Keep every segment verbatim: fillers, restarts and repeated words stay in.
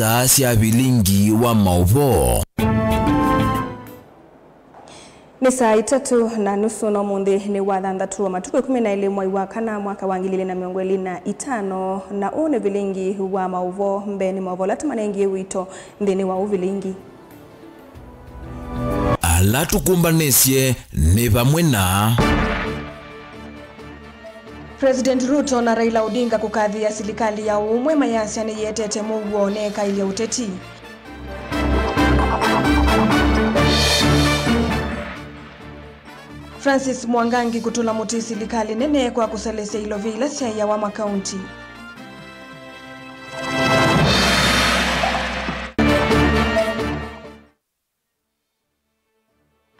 Saa sya vilingi wa maũvoo. Nĩ saa itatũ na nusu na ũmũnthĩ nĩ wa thanthatũ wa matukũ ĩkũmi na elĩ mwai wa kana mwaka wa ngili ilĩ na mĩongo ĩlĩ na itano, na ũũ nĩ vilingi wa maũvoo. Mbee nĩ maũvoo ala tũmanengie wito nthĩnĩ wa ũvilingi. Ala tũkũmbanĩsye nĩ vamwe na. President Ruto na Raila Odinga kũkathĩĩa silikalĩ ya ũũmwe mayasya nĩyĩetete mũuo na ĩkaĩlya ũteti. Francis Mwangangi kũtũla mũtĩ silikalĩ nene kwa kũselesya ilovia ila syaĩawa makaunti.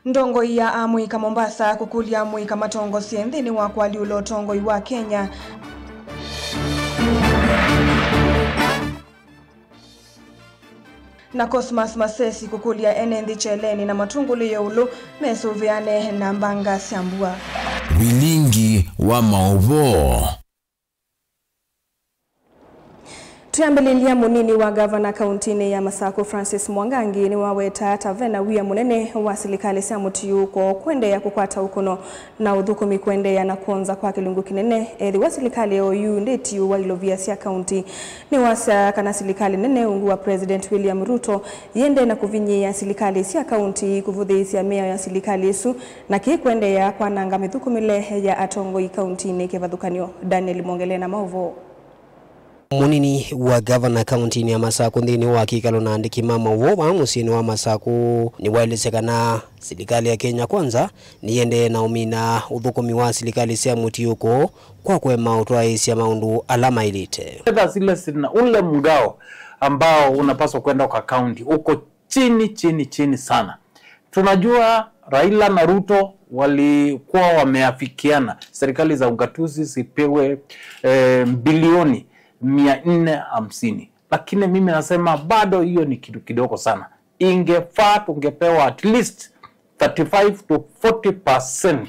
Ndongoi ya amũika Mombasa kũkũlya amũika matongosye nthĩnĩ wa kũalyũla ũtongoi wa Kenya. Na Cosmas Masesi kũkũlya ene nthĩ kyeleni na matũngũlĩe ũlũ mesũvĩane na mbanga sya mbua. Vilingi wa maũvoo. Twĩambĩlĩlya, mũnini wa ngavana kauntinĩ ya Masakũ Francis Mwangangi nĩwawetaa ta ve na wia mũnene wa silikalĩ sya mũtiũũko kũendeea kũkwata ũkũno na ũthũkũmi kũendeea na kwonza kwa kĩlungu kĩnene. Ethĩwa silikalĩ ya O U ndĩtiũwa ilovia sya kaunti, nĩwasya kana silikalĩ nene ungu wa President William Ruto yĩendee na kũvinyĩĩa silikalĩ sya kaunti kũvũthĩĩsya mĩao ya silikalĩ ĩsu, na kĩĩ kũendeea kwananga mĩthũkũmĩle ya atongoi kauntinĩ kĩvathũkany'o. Daniel Mwongele na maũvoo. Mũnini wa ngavana kauntinĩ ya Masakũ nthĩnĩ wa kĩkalo na andĩki ma maũvoo vaa mũsyĩnĩ wa Masakũ nĩwaelesya kana silikalĩ ya Kenya Kwanza nĩyĩendee na ũmina ũthũkũmi wa silikalĩ sya mũtiũko kwa kũema ũtwaĩĩsya maũndũ ala maĩlĩte. Fedha zile zina ule mgao ambao unapaswa kwenda kwa kaunti uko chini, chini, chini sana. Tunajua Raila na Ruto walikuwa wameafikiana serikali za ugatuzi zipewe, eh, bilioni mia nne hamsini. Lakini mimi nasema bado hiyo ni kitu kidogo sana. Ingefaa tungepewa at least thirty-five to forty percent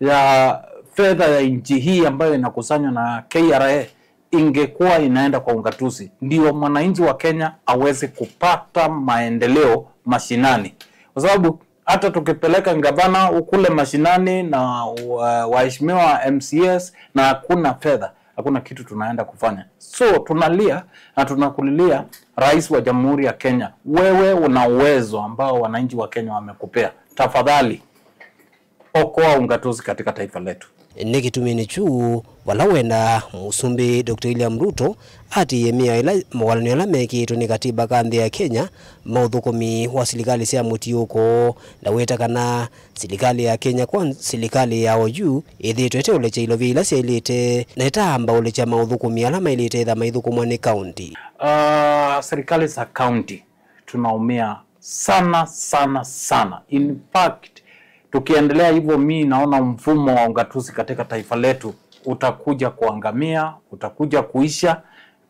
ya fedha ya nchi hii ambayo inakusanywa na K R A ingekuwa inaenda kwa ugatuzi, ndio mwananchi wa Kenya aweze kupata maendeleo mashinani, kwa sababu hata tukipeleka gavana ukule mashinani na wa-, waheshimiwa M C As na hakuna fedha, hakuna kitu tunaenda kufanya. So tunalia na tunakulilia Rais wa Jamhuri ya Kenya, wewe una uwezo ambao wananchi wa Kenya wamekupea. Tafadhali, okoa ungatuzi katika taifa letu. Nĩ kĩtumi nĩ kyu vala wenda Mũsumbĩ Doctor William Ruto atĩĩe mĩao ĩla mawalany'o ala mekĩĩtwe nĩ katiba ka nthĩ ya Kenya ma ũthũkũmi wa silikalĩ sya mũtiũko, na wĩta kana silikalĩ ya Kenya Kwanza, silikalĩ ya O U ĩthĩĩtwe ĩteũlekya ilovia ila syaĩlĩte na ĩtaamba ũlekya maũthũkũmi ala maĩlĩte ĩtha maithũkũmwa nĩ kaunti. Ah, serikali za kaunti tunaumia sana, sana, sana. In fact, tukiendelea hivyo, mi naona mfumo wa ugatuzi katika taifa letu utakuja kuangamia, utakuja kuisha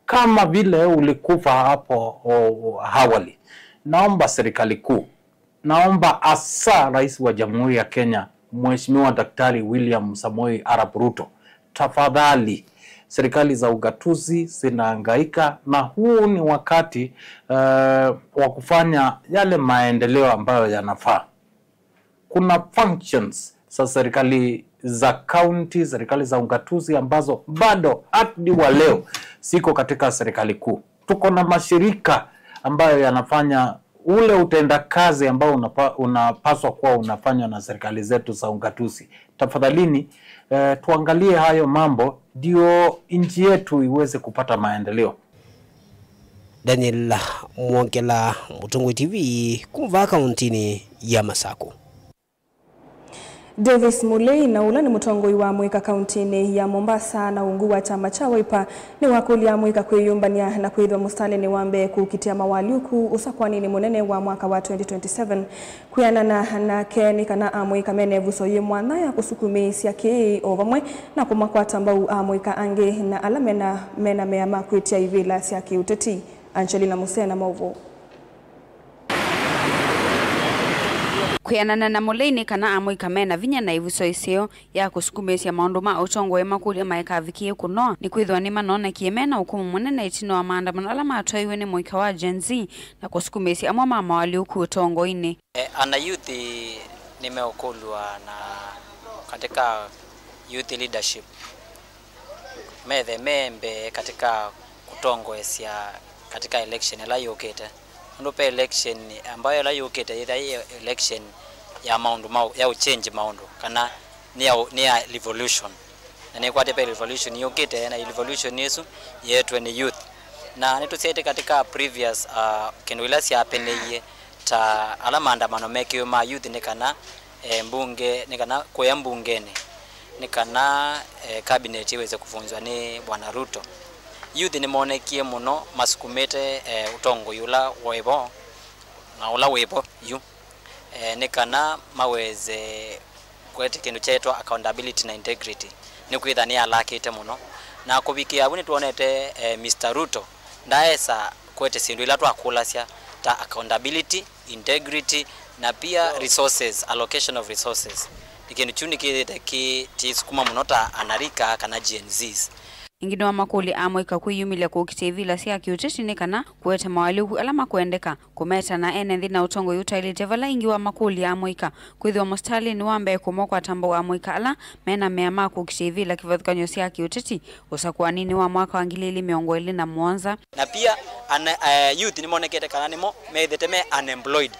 kama vile ulikufa hapo, o, awali. Naomba serikali kuu, naomba hasa Rais wa Jamhuri ya Kenya, Mheshimiwa Daktari William Samoei Arap Ruto, tafadhali, serikali za ugatuzi zinahangaika, na huu ni wakati, eh, wa kufanya yale maendeleo ambayo yanafaa. Kuna functions za serikali za county, serikali za ugatuzi ambazo bado hadi wa leo ziko katika serikali kuu. Tuko na mashirika ambayo yanafanya ule utendakazi ambao unapa-, unapaswa kuwa unafanywa na serikali zetu za ugatuzi. Tafadhalini, eh, tuangalie hayo mambo ndio nchi yetu iweze kupata maendeleo. Daniel Mwongela, Mũtongoi T V, kuma vaa kauntinĩ ya Masakũ. Davis Mulei, na ũla nĩ mũtongoi wa amũika kauntinĩ ya Mombasa na ungu wa kyama kya Wiper, nĩwakũlya amũika kwĩyũmbany'a na kwĩthwa mũsitalĩnĩ wa mbee kũkitĩa mawalyũku ũsakwaninĩ mũnene wa mwaka wa twenty twenty-seven. Kwĩanana nake nĩ kana amũika mena ĩvuso yĩ mwanya ya kũsukumĩĩsya kĩĩ o vamwe na kũmakwata mbau amũika angĩ na ala mena, mena mea ma kwĩtya ivĩla sya kĩũteti. Angelina Musena, maũvoo. Kwĩanana na Mũlei, nĩ kana amũika mena vinya na ĩvuso ĩseo ya kũsukumĩĩsya maũndũ ma ũtongoi makũlye maikavikĩe kũnoa, nĩkwĩthĩwa nĩmanoonekie mena ũkũmũ mũnene ĩtina wa maandamano ala matwaiwe nĩ mũika wa Gen Z na kũsukumĩĩsya amwe ma moalyũku ũtongoinĩ. E, ana youth nĩmeũkũlw'a na katika youth leadership methe me mbee katika kũtongoesya katika election ĩla yũkĩte. Nũndũ pe election ambayo ĩla yũkĩte yĩthĩa yĩ election ya maũndũ ma, ya ũchange maũndũ, kana nĩ ya, nĩ ya revolution. Na nĩkwatĩ pe revolution yũkĩte, na revolution ĩsu yeetwe nĩ youth. Na nĩtũsyaĩte katika previous, uh, kĩndũ ila syapeneie ta ala maandamano mekiwe ma youth nĩ kana, eh, mbunge, nĩ kana kũya mbungenĩ, nĩ kana, eh, cabinet ĩweze kũvunzwa nĩ Bwana Ruto. Youth nĩmonekie mũno masukumĩte, eh, ũtongoi ũla wĩvo na ũla wĩvo yu, eh, nĩ kana maweze kwete kĩndũ kyeetwa accountability na integrity, nĩkwĩtha nĩyalakĩte mũno. Na kũvikĩa vu nĩtwonete, eh, Mister Ruto ndaesa kwete syĩndũ ila twakũlasya ta accountability, integrity, na pia resources, allocation of resources. Nĩ kĩndũ kyu nĩkĩthĩte kĩtĩsukuma mũno ta anarika kana Gen Zs. Ĩngĩ nĩwamakũlya amũika kwĩyumĩlya kũkitĩa ivĩla sya kĩũteti nĩ kana kũete moalyũku ala makwendeka, kũmeta na ene nthĩ na ũtongoi ũtaĩlĩte, vala ĩngĩ wamakũlya amũika kwĩthĩwa mũsitalĩnĩ wa mbee kũmwe kwata mbau amũika ala mena mea ma kũkitĩa ivĩla kĩvathũkany'o sya kĩũteti ũsakũaninĩ wa mwaka wa ngili ilĩ mĩongo ĩlĩ na mũonza. Na pia ana, eh, youth nĩmonekete kana nĩmo methĩte me unemployed,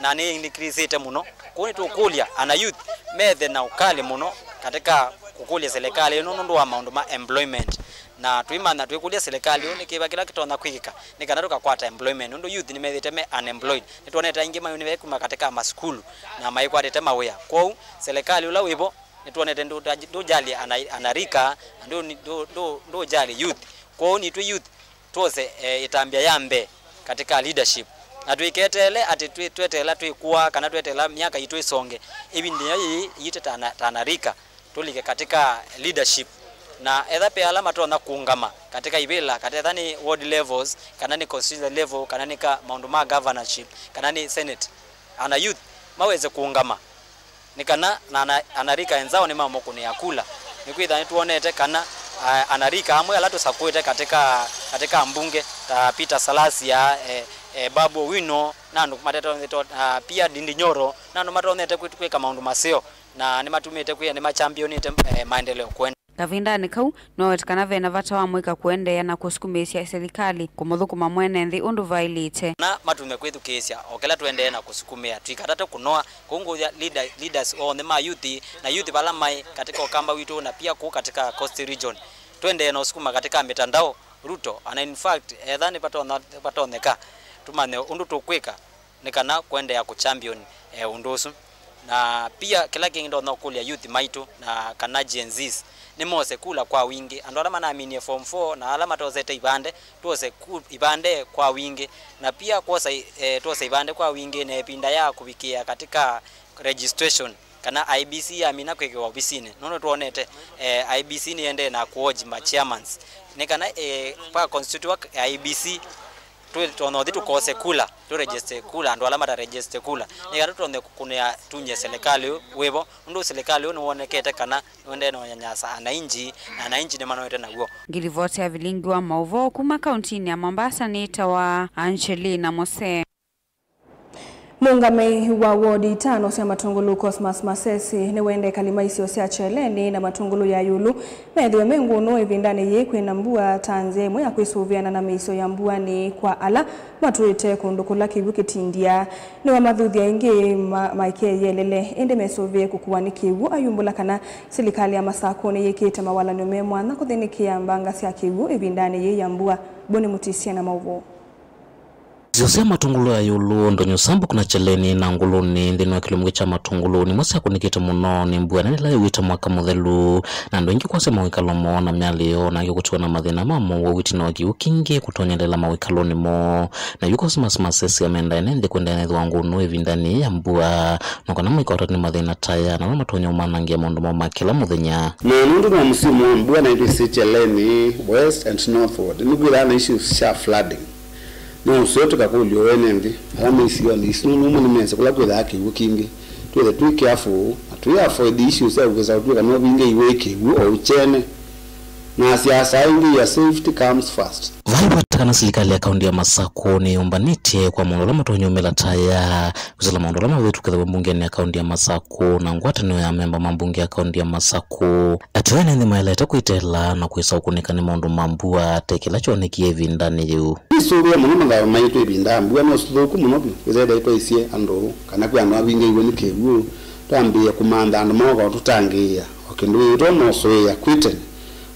na nĩ increasĩte mũno. Kwoou nĩtũkũlya ana youth methe na ũkalĩ mũno katika kũkũlya silikalĩ ĩno nũndũ wa maũndũ ma employment. Na twĩmanya, twĩkũlya silikalĩ ĩno nĩ kĩva kĩla kĩtonya kwĩkĩka nĩ kana tũkakwata employment, nũndũ youth nĩmethĩte me unemployed. Nĩtwonete aingĩ mayunivesiti kuma katika masukulu na maikwatĩte mawĩa. Kwoou silikalĩ ũla wĩvo nĩtwonete ndũ-, ndũjali ana-, anarika, na ndũ-, ndũ-, ndũ-, ndũjali youth. Kwoou nitwĩ youth twose, eh, ĩtambya ya mbee katika leadership. Na tũiketeele atĩ twĩ-, tweteela twĩkũa kana tweteela myaka yitũ ĩsonge, ĩvinda yĩĩ yitũ ta ana-, ta anarika tũlike katika leadership. Na etha pe ala matonya kũngama katika ivĩla, kata etha nĩ ward levels, kana nĩ constituency level, kana nĩ ka maũndũ ma governorship, kana nĩ senate, ana youth maweze kũngama nĩ kana na ana-, anarika enzao nĩmamũkũnĩa kula. Nĩkwĩtha nĩtwonete kana, ah, anarika amwe ala tũsakũĩte katika, katika mbunge ta Peter Salasia, eh, eh, Babu Owino, na andũ matete, ah, pia Ndindi Nyoro, na andũ matonyete kwĩ-, kwĩka maũndũ maseo, na nĩmatumĩte kwĩa nĩmachampioni-te, eh, maendeleo kũendeea. Kavindanĩ kau, nĩwaweta kana ve na vata wa mũika kũendeea na kũsukumĩĩsya silikalĩ kũmũthũkũma mwene nthĩ ũndũ vaĩlĩte. Na matume kwĩthukĩĩsya o kĩla tũendee na kũsukumĩa, tũikatate kũnoa. Kũu ngũya leader, leaders onthe ma youth, na youth vala maĩ katika ũkamba witũ na pia kũu katika Coast Region, tũendee na ũsukuma katika mitandao. Ruto, and in fact, etha nĩ vatonya-, vatonyeka, tũmanye ũndũ tũkwĩka nĩ kana kũendeea kũchampion, eh, ũndũ ũsu. Na pia kĩla kĩngĩ ndonya ũkũlya youth maitũ na kana Gen Zs nĩmose kula kwa wingĩ. Andũ ala manaminie form four na ala matosete ivandĩ, twose ku-, ivandĩ kwa wingĩ. Na pia kwosa i-, eh, twose ivandĩ kwa wingĩ na ĩvinda ya kũvikĩa katika registration kana I E B C yamina kwĩkĩwa ovisinĩ. Nũndũ twonete, eh, I E B C nĩyendee na kũoji ma chairmans. Nĩ kana, eh, kwa constitute wa I E B C, twĩtonya ũthi tũkose kula, tũregister kula, andũ ala mataregister kula, nĩ kana tũtonye kũnĩa tunye silikalĩ ũyũ wĩvo, nũndũ silikalĩ ũyũ nĩwonekete kana nĩwendee na ũnyanyasa ananchi, na ananchi nĩmanoete naw'o. Ngĩlivoti ya vilingi wa maũvoo kuma kauntinĩ ya Mombasa nĩtawa Angelina Mose. Mũũngamĩi wa wodi itano sya Matũngũlũ, Cosmas Masesi, nĩwenda ekali ma isio sya Kyeleni na Matũngũlũ ya ĩũlũ methĩwe me ngũnũ ĩvindanĩ yĩĩ kwĩna mbua ta nzĩa ĩmwe ya kwĩsũvĩana na mĩisyo ya mbua nĩ kwa ala matũĩte kũndũ kũla kĩw'ũ kĩtindia. Nĩwamathuthya ĩngĩ ma-, maikeyĩelele, ĩndĩ mesũvĩe kũkuwa nĩ kĩw'ũ, ayumbũla kana silikalĩ ya Masakũ nĩyĩkĩte mawalany'o me mwanya kũthĩnĩkĩa mbanga sya kĩw'ũ ĩvindanĩ yĩĩ ya mbua. Boni Mũtisia na maũvoo. Isio sya Matũngũlũ ya ĩũlũ, Ndonyo Sambuk na Kyeleni na Ngũlũnĩ nthĩnĩ wa kĩlungu kya Matũngũlũ nĩmo syakũnĩkĩte mũno nĩ mbua nene ĩla yauĩte mwaka mũthelu, na andũ aingĩ kwasya mawĩkalo moo na myalĩo, na angĩ kũtiwa na mathĩna ma mowau ĩtina wa kĩw'ũ kĩngĩ kũtonyelela mawĩkalonĩ moo. Na yu Cosmas Masesi amenda ene nthĩ kũendeea na ĩthĩwa ngũnũ ĩvindanĩ yĩĩ ya mbua, no kana maikawatwa nĩ mathĩna ta aya na ala matonya ũmanangĩa maũndũ moo ma kĩla mũthenya. Na nũndũ nĩ wa msimu wa mbua, na itwĩsĩ Kyeleni West and Northward nĩkwĩthaa na issues sya flooding. No ũseo tũkakũlyo ene nthĩ ala me isionĩ isu nũndũ amwe nĩmesĩ kũla kwĩthaa kĩw'ũ kingĩ. Twĩthe twĩ careful na twĩ avoid issues sya ũkĩsa ũtw'ĩka no vingĩ iw'ũ ĩ kĩw'ũ o ũkyene. Na asiasa aingĩ ya safety comes first. Vai vata kana silikalĩ ya kaunti ya Masakũ nĩyũmbanĩtye kwa maũndũ ala matonya ũmĩla ta ya kwĩsĩla maũndũ ala mavĩtũkĩthaw'a mbungenĩ ya kaunti ya Masakũ na ngwatanĩo ya amemba ma mbunge ya kaunti ya Masakũ. Ateo ene nthĩ maelete kwĩtela na kwĩsa ũkũnĩka nĩ maũndũ ma mbua ta kĩla kyonekie ĩvindanĩ yĩu. Nĩsũvĩa mũno mathayũ maitũ ĩvinda ya mbua no sithũku mũno vyũ. Wĩthĩa twaisye andũ kana kwĩ andũ avingĩiwe nĩ kĩw'ũ, twambĩĩe kũmantha andũ maoka ũtũtangĩĩa o kĩndũ ĩĩ twamoosũĩa kwĩ tene.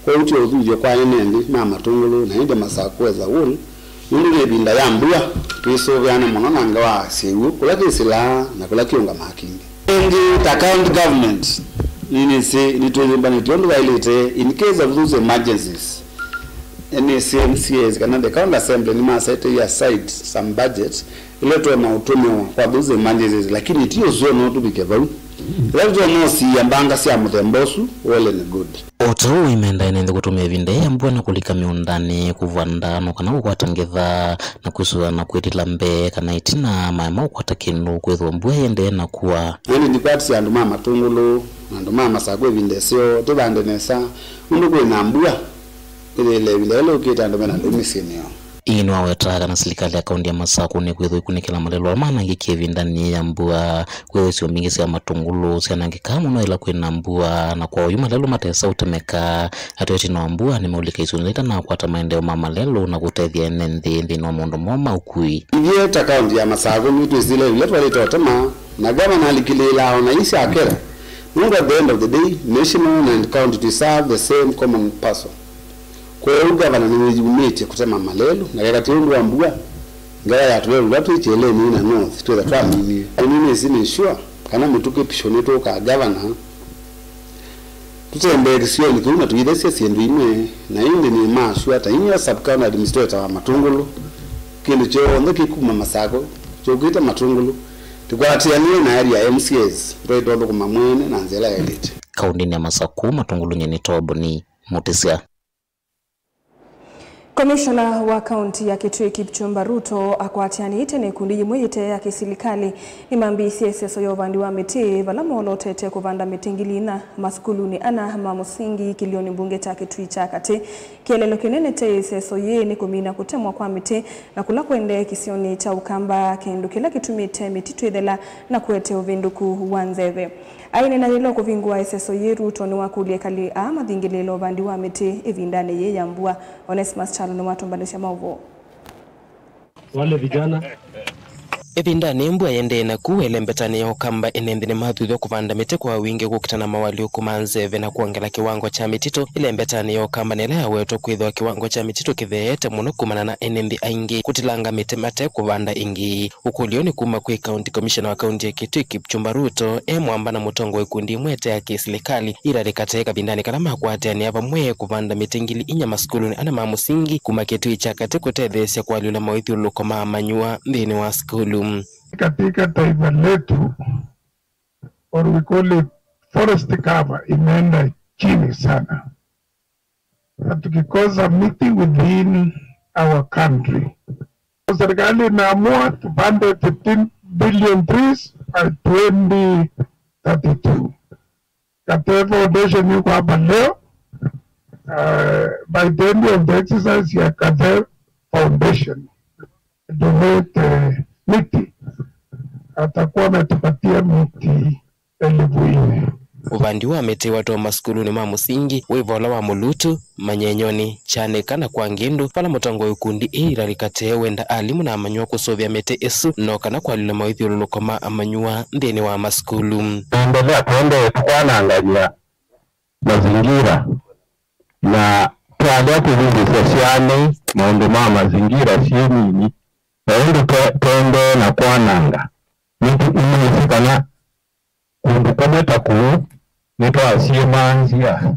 Kwoou ti ũthuthyo kwa ene nthĩ ma Matũngũlũ na ĩndĩ Masakũ as a whole, nũndũ nĩ ĩvinda ya mbua. Twĩsũvĩane mũno na ngewa syĩw'ũ kũla kĩsĩlaa na kũla kĩũngamaa kingĩ. Ĩngĩ ta county government, nĩnĩsĩ nĩtwĩyũmbanĩtye ũndũ waĩlĩte in case of those emergencies. Nĩnĩsĩ M C As kana the county assembly nĩmasetĩie aside some budget ĩla tũtonya ũtũmĩwa kwa those emergencies, lakini ti ũseo no tũvike vau. Ĩla tũtonya ũsiĩa mbanga sya mũthemba ũsu, well and good. O ta ũu, imenda ene nthĩ kũtũmĩa ĩvinda yĩĩ ya mbua na kũlika mĩũndanĩ, kũvanda, no kana kũkwata ngetha, na kwĩsũvĩa na kwĩtĩla mbee kana ĩtina maema ũkwata kĩndũ, kwĩthĩwa mbua ĩendee na kua. Na ĩndĩ ndikwatĩsya andũ ma Matũngũlũ na andũ ma Masakũ ĩvinda ĩseo, tũvande nesa, nũndũ kwĩ na mbua. Ĩthĩĩle ĩvinda yĩla yũkĩte andũ mena lĩu mĩsyĩnĩ yoo. Ii nĩwawetaa kana silikalĩ ya kaunti ya Masakũ nĩkwĩthwa ĩkunĩkĩla malelũ ala manangĩkie ĩvindanĩ yĩĩ ya mbua. Kwĩthwa isio mbingĩ sya Matũngũlũ syanangĩkaa mũno ĩla kwĩ na mbua, na kwa oyu malelũ matesa ũtemeka. Ateo ĩtina wa mbua nĩmeũlika isionĩ ila itanakwata maendeeo ma malelũ na kũtethya ene nthĩ nthĩnĩ wa maũndũ moo ma ũkui. Ithyĩ ta kaunti ya Masakũ nĩtwĩsĩle ĩla twaĩlĩte ũtema, na ngavana alikĩlĩĩlaa o na ii sya Kenya, nũndũ at the end of the day, national and county twĩ serve the same common person. Kwoou ngavana nĩwĩyumĩtye kũtema malelũ, na keka ti ũndũ wa mbua, ngewa ya tũlelũ tũla twĩ kyeleni na north twĩtha twaminie. Nĩnĩsĩ nĩ sure kana mĩtũkĩ piũ nĩtũũkaa ngavana, tũtembee kĩsionĩ kĩu na tũithesya syĩndũ imwe, na ĩndĩ nĩ ma sure ta inyia sub-county administrator wa Matũngũlũ, kĩndũ kyonthe kĩkuma Masakũ kyũkĩte Matũngũlũ, tũkwatĩanĩe na area M C As, twaĩtwa thũkũma mwene na nzĩa ĩla yaĩlĩte. Kauntinĩ ya Masakũ, Matũngũlũ nyie nĩ Toboni Mũtĩsya. Komishona wa kaunti ya Kitui Kipchumba Ruto akwatĩanĩte na ikundi yĩmwe yĩte ya kĩsilikalĩ nĩmambĩĩsye ĩseso ya ũvandi wa mĩtĩ, vala molotete kũvanda mĩtĩ ngili inya masukulunĩ ana ma mũsingi kĩlĩonĩ mbunge kya Kitui kya Katĩ. Kĩeleelo kĩnene kya ĩseso yĩĩ nĩ kũmina kũtemwa kwa mĩtĩ na kũla kũendee kĩsionĩ kya Ũkamba, kĩndũ kĩla kĩtumĩte mĩtitũ ĩthela na kũete ũvĩndũku wa nzeve. Aineena yĩla ũkũvingũa ĩseso yĩĩ, Ruto nĩwakũlya ekali aa mathingĩlĩĩle ũvandi wa mĩtĩ ĩvindanĩ yĩĩ ya mbua. Onesmus Kyalo nĩwatũmbanĩsya maũvoo. Wale vijana. Ĩvindanĩ mbua yĩendee naku, ĩlembetanĩ ya Ũkamba ene nthĩ nĩmathuthw'a kũvanda mĩtĩ kwa wingĩ kũkita na mawalyũku ma nzeve na kwongela kĩwango kya mĩtitũ. Ĩlembetanĩ ya Ũkamba nĩ ĩla yawetwa kwĩthĩwa kĩwango kya mĩtitũ kĩtheete mũno kumana na ene nthĩ aingĩ kũtilanga mĩtĩ mate kũvanda ĩngĩ. Ũkũlyo nĩ kuma kwĩ County Commissioner wa kaunti ya Kitui, Kipchumba Ruto, e mwamba na mũtongoi wa ikundi imwe ite ya kĩsilikalĩ, Hilary Katee, kavindanĩ kala makwatĩanĩa vamwe kũvanda mĩtĩ ngili inya masukulunĩ ana ma mũsingi kuma Kitui kya Katĩ kũtetheesya kũalyũla mawĩthyũlũlũko ma amanyĩw'a nthĩnĩ wa sukulu. Katika taifa letu, or we call it forest cover, imeenda chini sana. Na tukikosa miti within our country, serikali inaamua tupande fifteen billion trees by twenty thirty-two. Katee Foundation yuko hapa leo. Uh, by the end of the exercise ya Katee Foundation, donate, eh, miti, atakuwa ametupatia miti elfu nne. Ũvandi wa mĩtĩ watwawa masukulunĩ ma mũsingi wĩ vala wa Mũlutu, Manyenyonĩ, Kyanĩka na kwa Ngĩndũ, vala mũtongoi wa ikundi ii Hilary Katee wenda alimũ na amanyĩw'a kũsũvĩa mĩtĩ ĩsu no kana kũalyũla mawĩthyũlũlũko ma amanyĩw'a nthĩnĩ wa masukulu. Tũendelea, tũendee tũkwanangany'a mazingira, na twalea kũvundĩsya syana maũndũ ma mazingira syĩ nini, na ũndũ twe-, tũendee na kwananga, nĩtũ-, nĩnĩsĩ kana kũndũ kũmwe ta kũu nĩtwasiĩmaa nzĩa,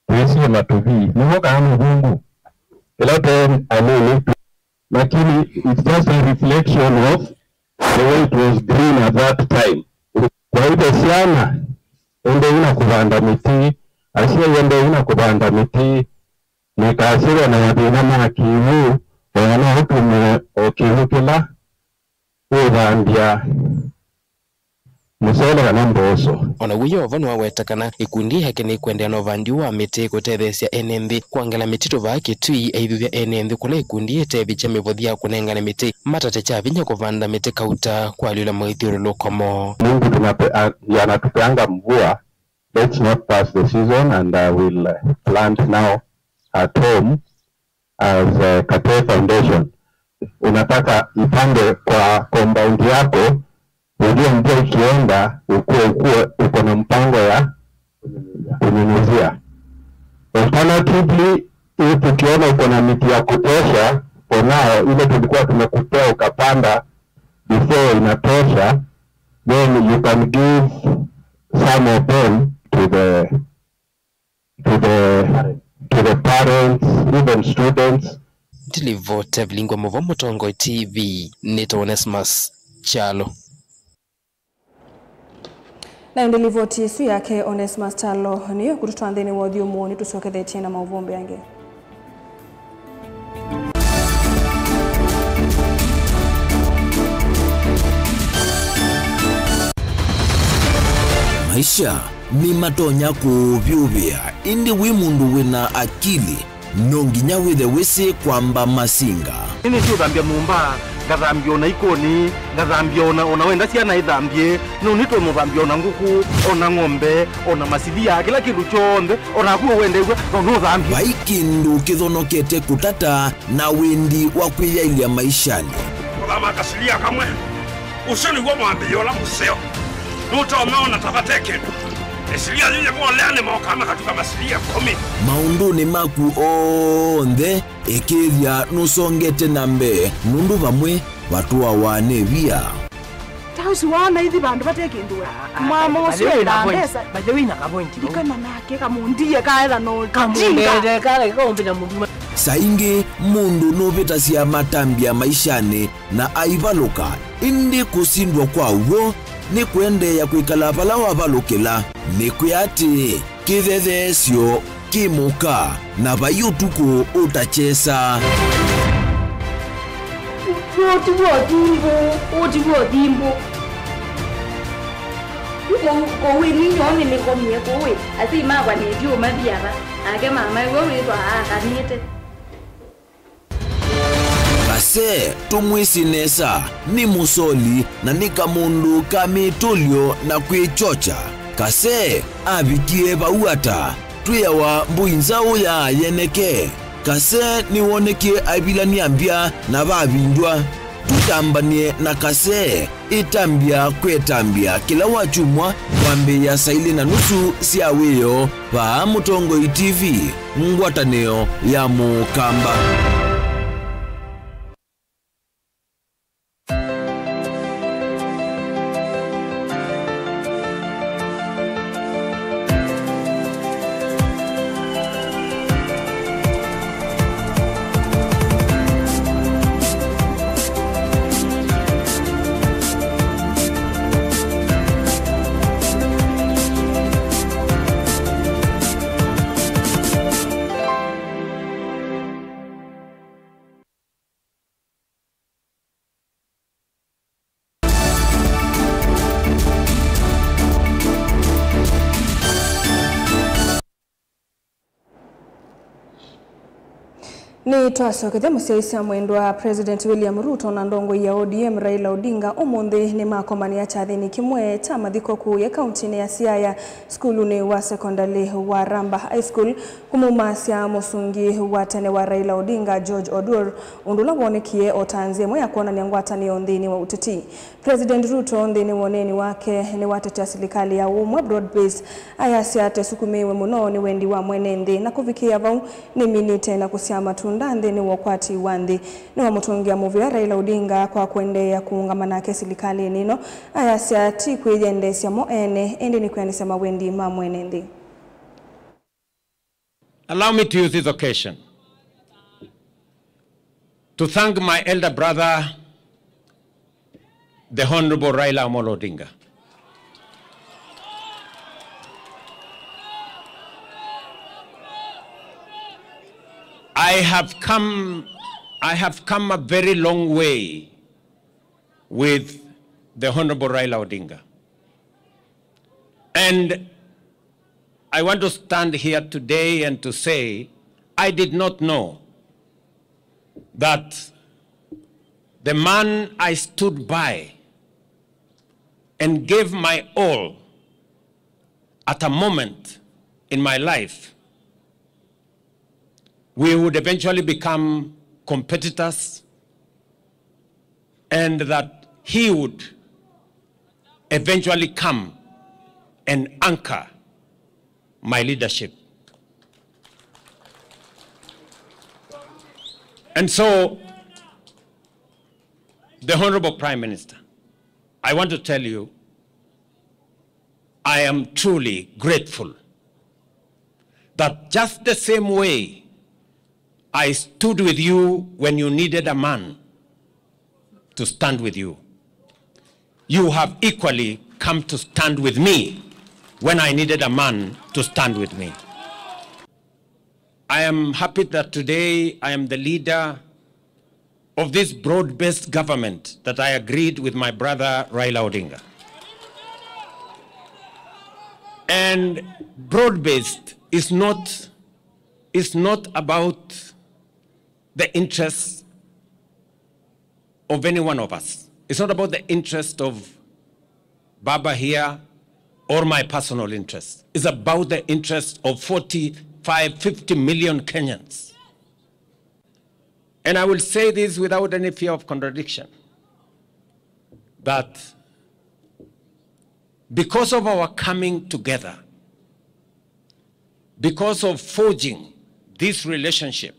twĩsiĩma tũvii, nĩw'o kana mũvungu, ĩla twe anini tu. Lakini it's just a reflection of the way it was green at that time. Kwa hivyo syana endei na kũvanda mĩtĩ, asyai endei na kũvanda mĩtĩ, mũikasĩwe na mathĩna ma kĩw'ũ, Ĩana ũtũmĩe o kĩw'ũ kĩla ũũthambya mũsele kana mboso. O naw'o Yeova nĩwaweta kana ĩkundi yake nĩkũendeea na ũvandi wa mĩtĩ kũtetheesya ene nthĩ kwongela mĩtitũ vaa Kitui, aivĩvya ene nthĩ kũla ĩkundi yĩtevikya mĩvothi ya kũnengane mĩtĩ matate kya vinya kũvanda mĩtĩ kauta kwaalyũla mawĩthyũlũlũko moo. Mungu tunape-, a-, anatupeanga mvua, let's not pass the season and, uh, we'll, uh, plant now at home as, uh, Katee Foundation. Unataka ipande kwa compound yako, ujue mvua ikienda, ukuwe, ukuwe uko na mpango ya kunyunyuzia. Alternatively, if ukiona uko na miti ya kutosha, for now, ile tulikuwa tumekupea ukapanda before inatosha, then you can give some of them to the, to the, to the parents, even students. Ndilivoti Vilingwa Muvo, Mũtongoi T V, nĩtawa Onesmus Kyalo. Na ĩndĩ livoti ĩsu yake Onesmus Kyalo nĩyo ĩkũtũtwaa nthĩnĩ wa ũthyũmũo, nĩtũsyokethetye na maũvoo mbeange. Maisha nĩmatonya kũũvyũvĩa, ĩndĩ wĩ mũndũ wĩna akili, no nginya wĩthe wĩsĩ kwamba masinga. Nĩnĩsĩ ũthambya nyũmba, ngathambya ona ikoni, ngathambya ona, ona wenda syana ithambye, no nĩtũmũthambya ona ngũkũ, ona ng'ombe, ona masilia, kĩla kĩndũ kyonthe, ona naku ũwendew'a, no nũthambye. Vai kĩndũ kĩthonokete kũtata na wendi wa kwĩyaĩlya maishanĩ. Kũthama kasilia kamwe. Ũsu nĩw'o mwambĩĩo ũla mũseo. Nũtonya ona ta vate kĩndũ. Ĩsilia yĩyĩ volea nĩmokaa makatuka masilia ĩkũmi. Maũndũnĩ maku onthe, ĩkĩĩthya nũsongete na mbee, nũndũ vamwe vatũawa nĩ via. Ta ũsu waona ithi vandũ vate kĩndũ we. Ah, ah, mwamo by the ũsu way, enda na point, mbesa. By the way, na ka point, no? Ndikana nake kamũndie kaetha no kamũndie kale kaũmbĩla mũndũ. Saa ingĩ mũndũ nũvĩtasya matambya maishanĩ na aivalũka, ĩndĩ kũsindwa kwa w'o nĩ kũendeea kwĩkala vala wavalũkĩla. Nĩkwĩa atĩĩ, kĩthetheesyo kĩ mũka, na vai ũtukũ ũtakyesa. Ũti w'o thimbũ, ũti w'o thimbũ. Yu kũu, kũu ĩ ninyoo nĩnĩkomie kũu ĩ, asyai makwa nĩtyu ũmathi ava, nake mama ĩwe wĩthwa aakanĩte. Kase, tũmwĩsĩ nesa, nĩ mũsoli na nĩ kamũndũ ka mĩtũlyo na kwĩkyokya. Kase avikie vau ata? Twĩawa mbũi nzaũ ya yeneke. Kase nĩwonekie aivilany'a mbya na vavindw'a. Tũtambany'e na Kase. Ĩtambya kwĩ ĩtambya kĩla wakyumwa kwambĩĩa saa ilĩ na nusu sya wĩoo vaa Mũtongoi T V, ngwatanĩo ya Mũkamba. Nĩtwasokethya mũsyaĩĩsya mwendwa President William Ruto na ndongoi ya O D M Raila Odinga ũmũnthĩ nĩmakomanĩa kyathĩnĩ kĩmwe kya mathiko kũũya kauntinĩ ya Siaya, sukulunĩ wa sekondalĩ wa Ramba High School, kũmumasya mũsungi wa tene wa Raila Odinga, George Odur, ũndũ ũla wonekie o ta nzĩa ĩmwe ya kwonany'a ngwatanĩo nthĩnĩ wa ũteti. President Ruto nthĩnĩ wa ũneeni wake nĩwatetea silikalĩ ya ũmwe, broad based, ayasya atĩ ĩsukumĩĩwe mũno nĩ wendi wa mwene nthĩ, na kũvikĩĩa vau nĩminĩte na kũsyaa matunda nthĩnĩ wa ũkwati wa nthĩ. Nĩwamũtũngĩa mũvea Raila Odinga kwa kũendeea kũũngama nake silikalĩnĩ ĩno, ayasya ti kwĩyendeesya mo ene, ĩndĩ nĩ kwĩanĩsya mawendi ma mwene nthĩ. Allow me to use this occasion to thank my elder brother, the Honorable Raila Amolo Odinga. I have come I have come a very long way with the Honorable Raila Odinga. And I want to stand here today and to say, I did not know that the man I stood by and gave my all at a moment in my life, we would eventually become competitors, and that he would eventually come and anchor my leadership. And so, the Honorable Prime Minister, I want to tell you, I am truly grateful that just the same way I stood with you when you needed a man to stand with you, you have equally come to stand with me when I needed a man to stand with me. I am happy that today I am the leader of this broad-based government that I agreed with my brother Raila Odinga. And broad-based is not, is not about the interests of any one of us. It's not about the interest of Baba here or my personal interest. It's about the interest of forty-five, fifty million Kenyans. And I will say this without any fear of contradiction, that because of our coming together, because of forging this relationship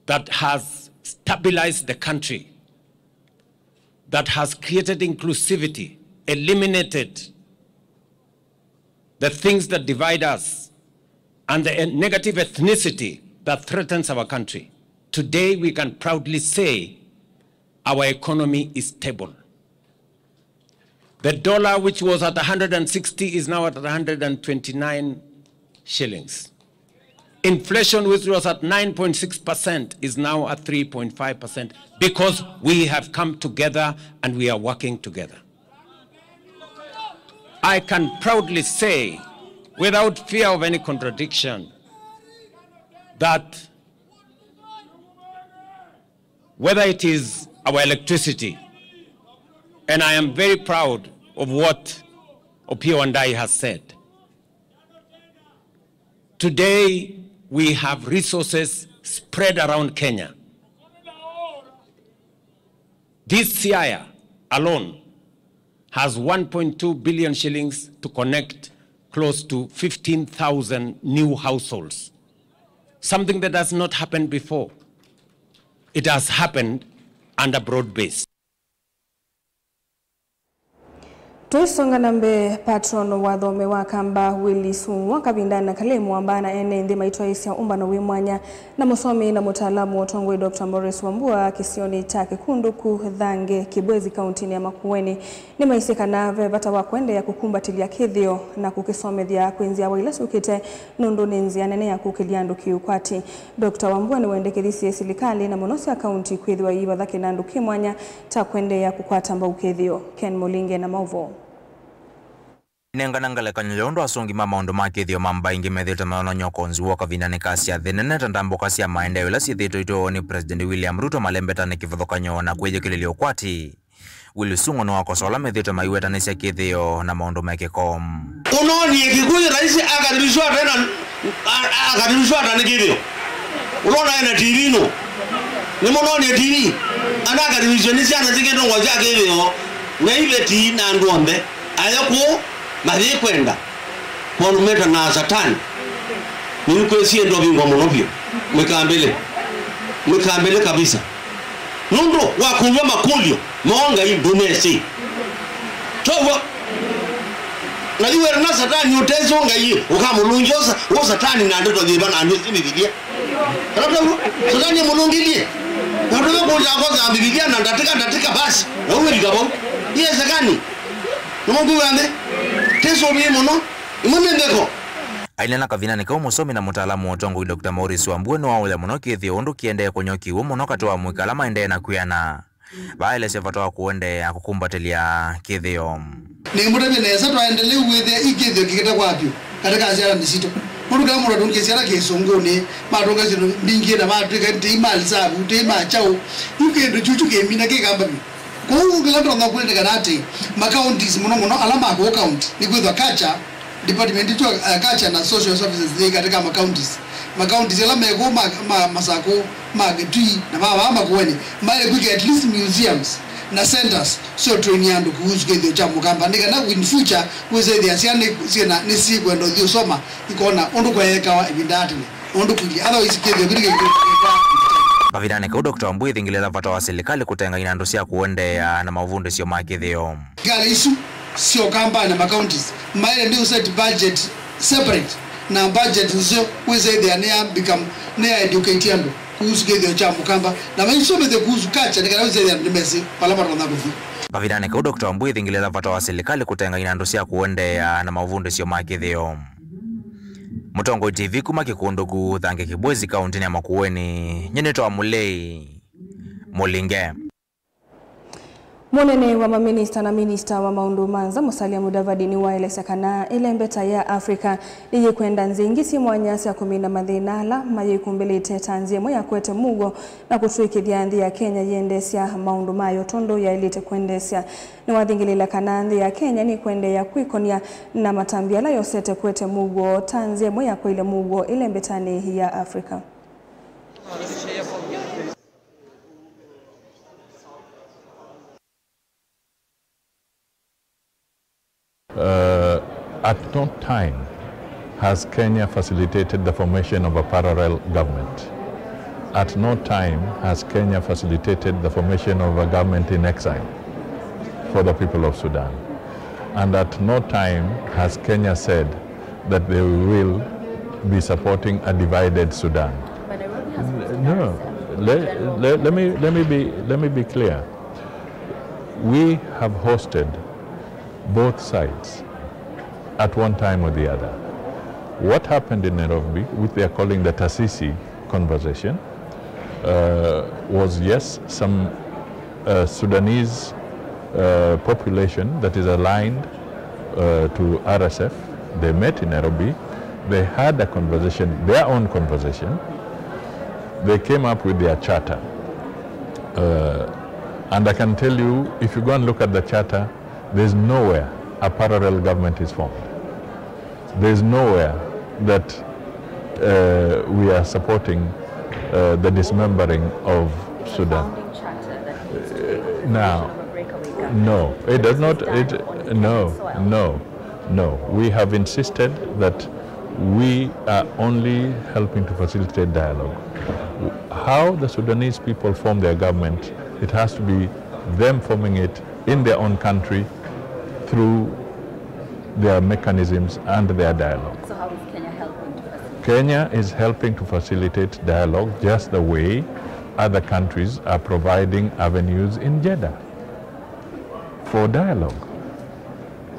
that has stabilized the country, that has created inclusivity, eliminated the things that divide us, and the negative ethnicity that threatens our country, today we can proudly say our economy is stable. The dollar, which was at a hundred and sixty, is now at a hundred and twenty-nine shillings. Inflation, which was at nine point six percent, is now at three point five percent because we have come together and we are working together. I can proudly say, without fear of any contradiction, that whether it is our electricity, and I am very proud of what Opiyo Wandayi has said. Today, we have resources spread around Kenya. This Siaya alone has one point two billion shillings to connect close to fifteen thousand new households, something that has not happened before. It has happened under broad base. Tũisonga na mbee, patron wa athome wa Kamba, Willy Sung'wa, kavindanĩ kalĩ mũamba na ene nthĩ maitwaĩĩsya ũmbano wĩ mwanya na mũsomi na mũtaalamu wa ũtongoi, Doctor Morris Wambua, kĩsionĩ kya Kĩkundũku, Thange, Kĩbwezi, kauntinĩ ya Makueni. Nĩmaisye kana ve vata wa kũendeea kũkumbatĩlya kĩthĩo na kũkĩsomethya kwĩ nzyawa ila syũkĩte, nũndũ nĩ nzĩa nene ya kũkĩlya andũ kĩũkwati. Doctor Wambua nĩwendekethisye silikalĩ na mũno sya kaunti kwĩthĩwa iivatha kĩnandũ kĩ mwanya kya kũendeea kũkwata mbau kĩthĩo. Ken Mũlinge na maũvoo. Inengana ngelekany'o ya ũndũ asũngi ma maũndũ ma kĩthĩo ma mbaĩ ingĩ methĩĩtwe mayonany'a ũkonzi woo kavindanĩ ka syathĩ nene ta ndambũka sya maendeeo ila syĩthĩĩtwe itwaĩwe nĩ President William Ruto malembetanĩ kĩvathũkany'o na kwĩyĩkĩlĩlya ũkwati. Willy Sung'wa nĩwakosoa ala methĩĩtwe maiwetanĩsya kĩthĩo na maũndũ me kĩko. Unaonie Kikuyu rais akaribishwa tena, a-, akaribishwa tena nĩ kĩthĩo. Unaona ena T V ino. Nĩmũnonie T V. Anakaribishwa nĩ syana syĩkĩtwe ngũa sya kĩthĩo. Na iveti na andũ onthe. Ayo kũu, mayĩkwenda. Kwanumĩte na Satani. Nĩkwĩsie ndovingwa mũno vyũ. Mwĩkambĩle. Mwĩkambĩle kabisa. Nũndũ wa kũlw'a makũlyo moo Ngai ndũmesĩ. Tow'o. Na yu wĩra na Satani ũtesĩ Ngai, ũkamũlũngya ũsa-, ũ Satani na ndeto yĩva na andũ ĩsĩ Mbivilia. Kana tow'o? Satani amũlũngĩlye. Na tow'o kũlya kosa ya Mbivilia na ndatĩka, ndatĩka basi. Na ũwĩvika vau. Iye Satani. Nĩmũkwĩw'a nthĩ. Tĩsũvĩe mũno. Imwe nĩ mbeko. Aineena kavindanĩ kau, mũsomi na mũtaalamu wa ũtongoi Doctor Maurice Wambua nĩwaũya mũno kĩthĩo ũndũ kĩendee kũnyokiw'a mũno katĩ wa amũika ala maendee na kwĩana. Vaaelesya vata wa kũendeea kũkumbatĩlya kĩthĩo. Nĩngũtavya nesa twaendelee wĩthĩa ĩ kĩthĩo kĩkĩte kwa vyũ katĩ ka syana nĩ sitũ. Nũndũ kĩla mũndũ atũngĩe syana kĩsũngũnĩ, matũnga syĩndũ mbingĩ na matwĩka tei ma lisavu, tei ma kyaũ. Yu kĩndũ kyuchu kĩmina kĩkamba vyũ. Kwoou kĩla ndonya kũlĩlĩkana atĩ ma counties mũno mũno ala ma kũũ county nĩkwĩthwa culture department ĩtũ, uh, culture na social services yĩ katĩ ka ma counties. Ma counties ala me kũũ ma, ma Masakũ, ma Kitui na ma vaa Makueni maĩle kwĩkĩa at least museums na centers syo training andũ kuhusu kĩthĩo kya Mũkamba nĩ kana in future wĩsĩthĩa syana syĩna nĩsyĩkwenda ũthi ũsoma ikona ũndũ kwaekawa ĩvinda ya tene. Ũndũ kũilyĩ, otherwise kĩthĩo kĩu nĩkĩkĩkaa. Kavindanĩ kau, Doctor Wambua ĩthingĩlĩĩla vata wa silikalĩ kũtengaina andũ sya kũendeea na mavundĩsyo ma kĩthĩo. Silikalĩ isu syoka mbaa na ma counties maĩle nĩ ũset budget separate na budget nzeo wĩsĩthĩa nĩ ya become, nĩ ya educate andũ kuhusu kĩthĩo kya Mũkamba na maisomethye kuhusu culture nĩ kana wĩsĩthĩa andũ nĩmesĩ vala matonya kũthi. Kavindanĩ kau, Doctor Wambua ĩthingĩlĩĩla vata wa silikalĩ kũtengaina andũ sya kũendeea na mavundĩsyo ma kĩthĩo. Mũtongoi T V kuma Kĩkũndũku, Thange Kĩbwezi, kaũntĩnĩ ya Makueni, nyie nĩtawa Mũlei Mũlinge. Mũnene wa maminista na minista wa maũndũ ma nza, Musalia Mudavadi, nĩwaelesya kana ĩlembeta ya Africa nĩyĩkwenda nzĩa ingĩ syĩ mwanya sya kũmina mathĩna ala mayĩkumbĩlĩte ta nzĩa ĩmwe ya kũete mũuo na kũtw'ĩkĩthya nthĩ ya Kenya yĩendeesya maũndũ mayo tondũ yaĩlĩte kũendeesya. Nĩwathingĩlĩĩla kana nthĩ ya Kenya nĩkũendeea kwĩkonia na matambya ala yosete kũete mũuo ta nzĩa ĩmwe ya kũĩlya mũuo ĩlembetanĩ ya Africa. Uh, at no time has Kenya facilitated the formation of a parallel government. At no time has Kenya facilitated the formation of a government in exile for the people of Sudan. And at no time has Kenya said that they will be supporting a divided Sudan. But Nairobi has hosted No, R S F. let, let, let me, let me be, let me be clear. We have hosted both sides at one time or the other. What happened in Nairobi, which they are calling the Taasisi conversation, uh, was, yes, some, uh, Sudanese, uh, population that is aligned, uh, to R S F. They met in Nairobi. They had a conversation, their own conversation. They came up with their charter. Uh, and I can tell you, if you go and look at the charter, there's nowhere a parallel government is formed. There's nowhere that, uh, we are supporting, uh, the dismembering of Sudan. Founding charter that needs to be Uh, now, creation of a breakaway government. No, it does not. Sudan It, on no, soil. No, no. We have insisted that we are only helping to facilitate dialogue. How the Sudanese people form their government, it has to be them forming it in their own country through their mechanisms and their dialogue. So how is Kenya helping to facilitate? Kenya is helping to facilitate dialogue just the way other countries are providing avenues in Jeddah for dialogue.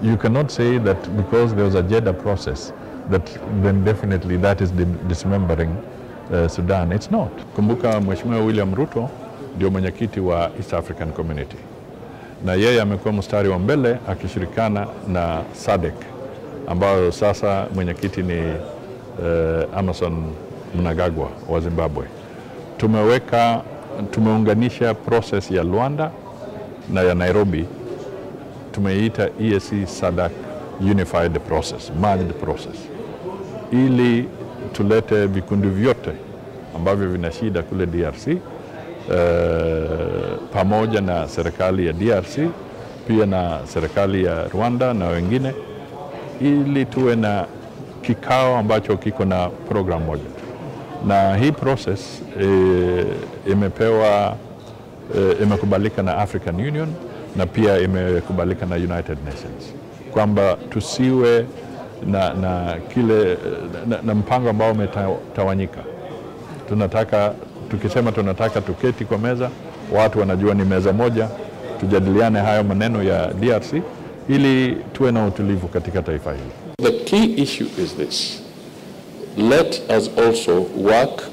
You cannot say that because there was a Jeddah process that then definitely that is di-, dismembering, uh, Sudan. It's not. Kumbuka Mheshimiwa William Ruto ndio mwenyekiti wa East African Community. Na yeye amekuwa mstari wa mbele akishirikiana na sadek, ambayo sasa mwenyekiti ni, eh, Emmerson Mnangagwa wa Zimbabwe. Tumeweka, tumeunganisha process ya Luanda na ya Nairobi, tumeiita E A C sadek unified process, merged process, ili tulete vikundi vyote ambavyo vina shida kule D R C, eh, pamoja na serikali ya D R C, pia na serikali ya Rwanda na wengine, ili tuwe na kikao ambacho kiko na program moja. Na hii process, eh, imepewa, eh, imekubalika na African Union na pia imekubalika na United Nations, kwamba tusiwe na, na kile, na, na mpango ambao umetawanyika. Tunataka, tukisema tunataka tuketi kwa meza, watu wanajua ni meza moja, tujadiliane hayo maneno ya D R C ili tuwe na utulivu katika taifa hili. The key issue is this. Let us also work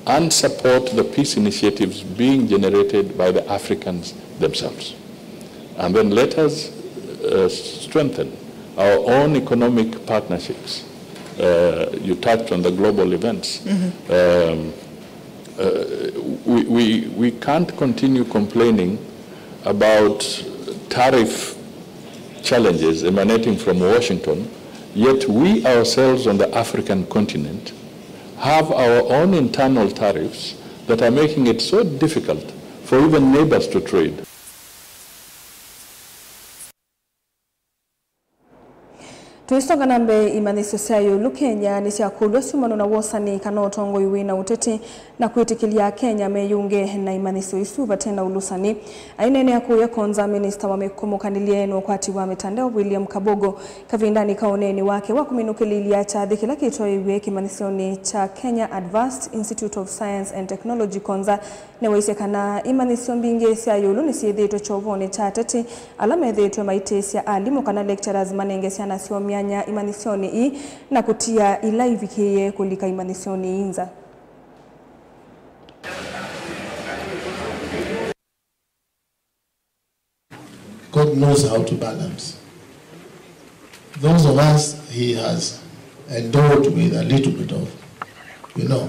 and support the peace initiatives being generated by the Africans themselves. And then let us uh, strengthen our own economic partnerships. Uh, you touched on the global events. Um, uh, we, we, we can't continue complaining about tariff challenges emanating from Washington, yet we ourselves on the African continent have our own internal tariffs that are making it so difficult for even neighbors to trade. Tũisonga na mbee, imanyĩsyo sya ĩũlũ Kenya nĩsyakũlw'a syumano na wosani kana ũtongoi wĩ na ũteti na kwĩtĩkĩlya Akenya meyũnge na imanyĩsyo isu vate na ũlũsani. Aineenea kũya Konza, minista wa mĩkũmũkanĩlye na ũkwati wa mĩtandao William Kabogo, kavindanĩ ka ũneeni wake wa kũminũkĩlĩlya kyathĩ kĩla kĩtwaĩĩw'e kĩmanyĩsyonĩ kya Kenya Advanced Institute of Science and Technology Konza, nĩwaisye kana imanyĩsyo mbingĩ sya ĩũlũ nĩsyĩthĩĩtwe kyovonĩ kya ateti ala methĩĩtwe maitĩĩsya alimũ kana lecturers manenge syana syoo myanya imanyĩsyonĩ ii na kũtia ila ivikĩĩe kũlika imanyĩsyonĩ ii nza. God knows how to balance. Those of us he has endowed with a little bit of, you know,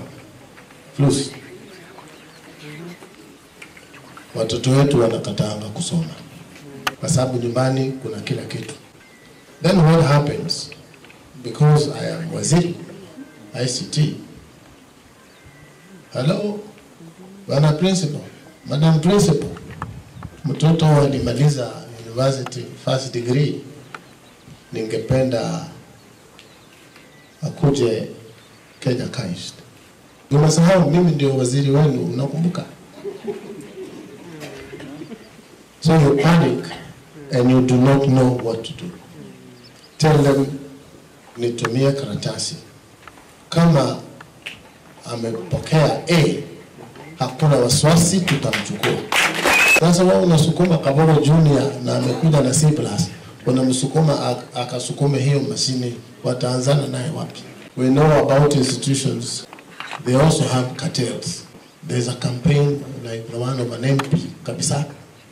flus, watoto wetu wanakatanga kusoma kwa sababu nyumbani kuna kila kitu. Then what happens? Because I am waziri I C T, Hello, bwana principal, madam principal, mtoto alimaliza university first degree, ningependa akuje Kenya KIST. Unasahau mimi ndio waziri wenu, unakumbuka? So you panic and you do not know what to do. Tell them nitumie karatasi. Kama amepokea A, hakuna wasiwasi, tutamchukua. Sasa wewe unasukuma Kabogo Junior na amekuja na C plus, unamsukuma ak- akasukume hiyo mashini, wataanzana naye wapi? We know about institutions, they also have cartels. There's a campaign like the one of an M P kabisa,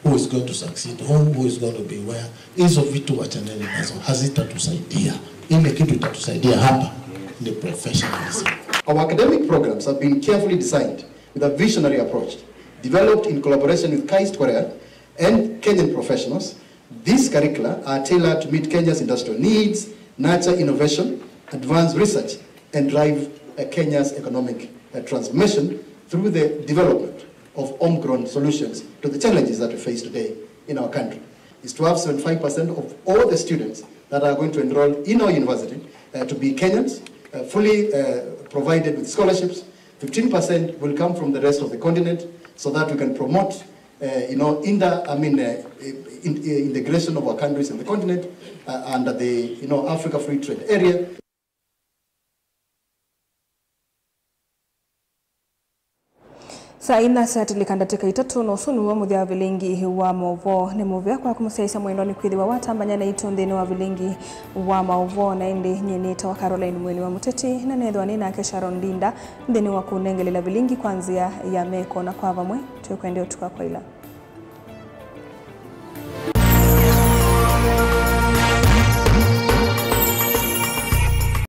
who is going to succeed who, who is going to be where. Hizo vitu wachaneni nazo, hazitatusaidia. Ile kitu itatusaidia hapa ni professionalism. Our academic programs have been carefully designed with a visionary approach, developed in collaboration with KIST Korea and Kenyan professionals. These curricula are tailored to meet Kenya's industrial needs, nurture innovation, advance research, and drive uh, Kenya's economic uh, transformation through the development of homegrown solutions to the challenges that we face today in our country. Is to have seventy-five percent of all the students that are going to enroll in our university uh, to be Kenyans, uh, fully uh, provided with scholarships. Fifteen percent will come from the rest of the continent so that we can promote uh, you know, in the, I mean, uh, in, uh, integration of our countries in the continent uh, under the, you know, Africa Free Trade Area. Saa inya syatilĩka ndatĩka itatũ, na ũsu nĩw'o mũthya wa vilingi wa maũvoo. Nĩ mũvea kwaku mũsyaĩĩsya mwendwa nĩ kwĩthĩwa watambany'a naitũ nthĩnĩ wa vilingi wa maũvoo. Na ĩndĩ nyie nĩtawa Caroline Mwene wa Mũteti, na nethĩwa nĩ nake Sharon Ndinda nthĩnĩ wa kũnengelela vilingi kwa nzĩa ya meko, na kwa vamwe twĩkwendea ũtukũ wa kwaĩla.